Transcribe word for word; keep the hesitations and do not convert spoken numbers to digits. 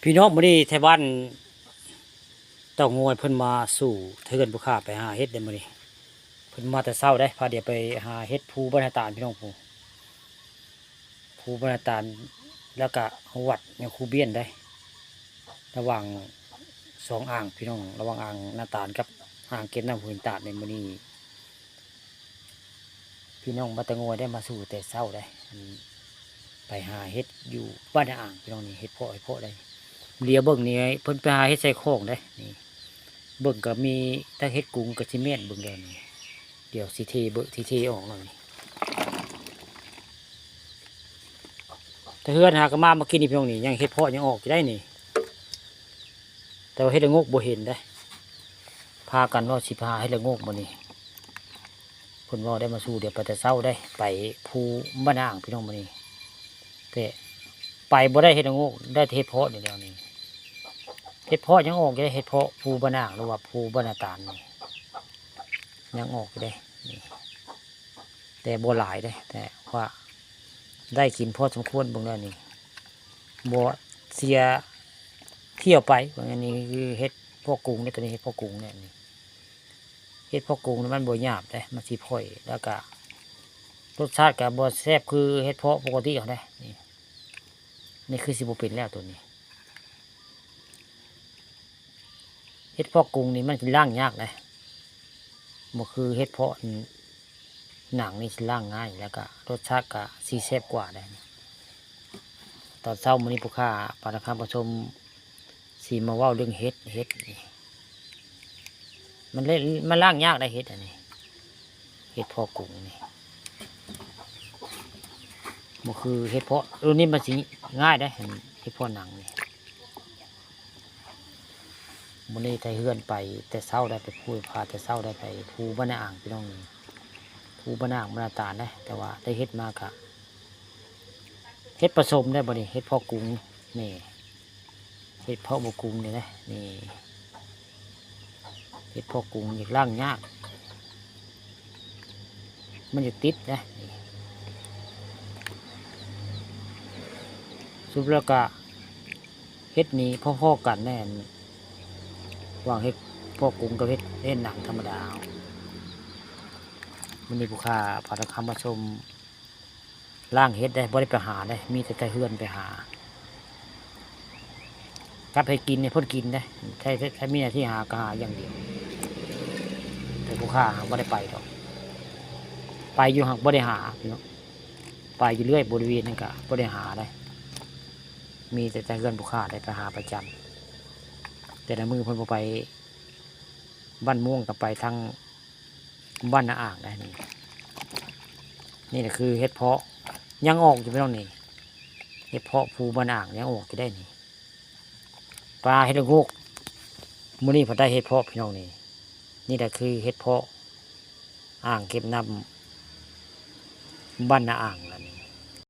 พี่น้อง มื้อนี้ไทบ้านเต้างวยเพิ่นมาสู่เฮือนผู้ข้าไปหาเห็ดเด้อมื้อนี้ เพิ่นมาแต่เช้าเด้ พาเดี๋ยวไปหาเห็ดภูบรรณาตาลพี่น้อง ภู ภูบรรณาตาล แล้วก็วัดยังคูเบียนได้ ระหว่างสองอ่างพี่น้อง ระหว่างอ่างนาตาลกับอ่างเก็บน้ำห้วยตาดในมื้อนี้ พี่น้องมาแต่งวยได้มาสู่แต่เช้าได้ อันไปหาเห็ดอยู่บ้านนาอ่างพี่น้องนี่ เห็ดเพาะ เห็ดเพาะได้ เลียวเบิ่งนี่ เพิ่นไปหาเห็ดใส่ของได้นี่ เบิ่งก็มีทั้งเห็ดกุงกับสิเมนเบิ่งเด้อนี่ เดี๋ยวสิเทเบิ่ง สิเทออกหน่อย แต่เฮือนหากะมาเมื่อกี้นี่พี่น้องนี่ ยังเห็ดเพาะยังออกอยู่ได้นี่ แต่ว่าเห็ดละโงกบ่เห็นได้ พากันว่าสิพาเห็ดละโงกมื้อนี้ เพิ่นว่าได้มาสู่เดี๋ยวไปแต่เช้าได้ ไปภูบ้านนาอ่างพี่น้องมื้อนี้ แต่ไปบ่ได้เห็ดละโงก ได้แต่เห็ดเพาะนี่เดียวนี่ เห็ดเพาะยังออกอยู่ได้ เห็ดเพาะภูบ้านนาอ่างหรือว่าภูบรรณาตาลนี่ ยังออกอยู่ได้นี่ แต่บ่หลายเด้ แต่ว่าได้กินพอสมควรเบิ่งแล้วนี่ บ่เสียเที่ยวไป อันนี้คือเห็ดเพาะกุงเนี่ย ตัวนี้เห็ดเพาะกุงเนี่ยนี่ เห็ดเพาะกุงนี่มันบ่หยาบเด้ มันสิพ่อย แล้วก็รสชาติก็บ่แซ่บคือเห็ดเพาะปกติเขาเด้ นี่ นี่คือสิบ่เป็นแล้วตัวนี้ เห็ดเพาะกุงนี่มันสิล้างยากนะ บ่คือเห็ดเพาะหนังนี่สิล้างง่าย แล้วก็รสชาติก็สิแซ่บกว่าได้ ตอนเช้ามื้อนี้ผู้ข้าปานะครับผู้ชมสิมาเว้าเรื่องเห็ด เห็ดนี่ มันเล่น มันล้างยากได้เห็ดอันนี้ เห็ดเพาะกุงนี่ บ่คือเห็ดเพาะ รุ่นนี้มันสิง่ายได้ เห็ดเพาะหนังนี่ มื้อนี้ไทเฮือนไปแต่เช้าได้ ไปภูพาแต่เช้าได้ ไปภูบ้านนาอ่างพี่น้องนี่ ภูบ้านนาอ่างบรรณาตาลได้ แต่ว่าได้เห็ดมากะ เห็ดผสมได้บ่นี่ เห็ดเพาะกุงนี่ เห็ดเพาะบ่กุงนี่นะ นี่ เห็ดเพาะกุงอยากล้างยาก มันอยากติดนะ นี่ สุดแล้วก็เห็ดนี่พอๆกันแน่น หว่างเห็ดเพาะกุงกับเห็ด เห็ดหนังธรรมดา มื้อนี้ผู้ข้าพาท่านผู้ชมล้างเห็ดได้ บ่ได้ไปหาได้ มีแต่ไทเฮือนไปหา กับให้กินให้เพิ่นกินได้ ไท ไท ไทมีหน้าที่หาก็หาอย่างเดียว แต่ผู้ข้าบ่ได้ไปดอก ไปอยู่หากบ่ได้หาพี่น้อง ไปอยู่เรื่อยบริเวณนั้นก็บ่ได้หาได้ มีแต่ไทเฮือนผู้ข้าได้ไปหาประจำ แต่ละมื้อเพิ่นบ่ไปบ้านม่วงก็ไปทางบ้านนาอ่างได้นี่ นี่แหละคือเห็ดเพาะยังออกอยู่พี่น้องนี่ เห็ดเพาะภูบ้านนาอ่างยังออกอยู่ได้นี่ ปลาเห็ดละโงก มื้อนี้พอได้เห็ดเพาะพี่น้องนี่ นี่แหละคือเห็ดเพาะอ่างเก็บน้ำบ้านนาอ่าง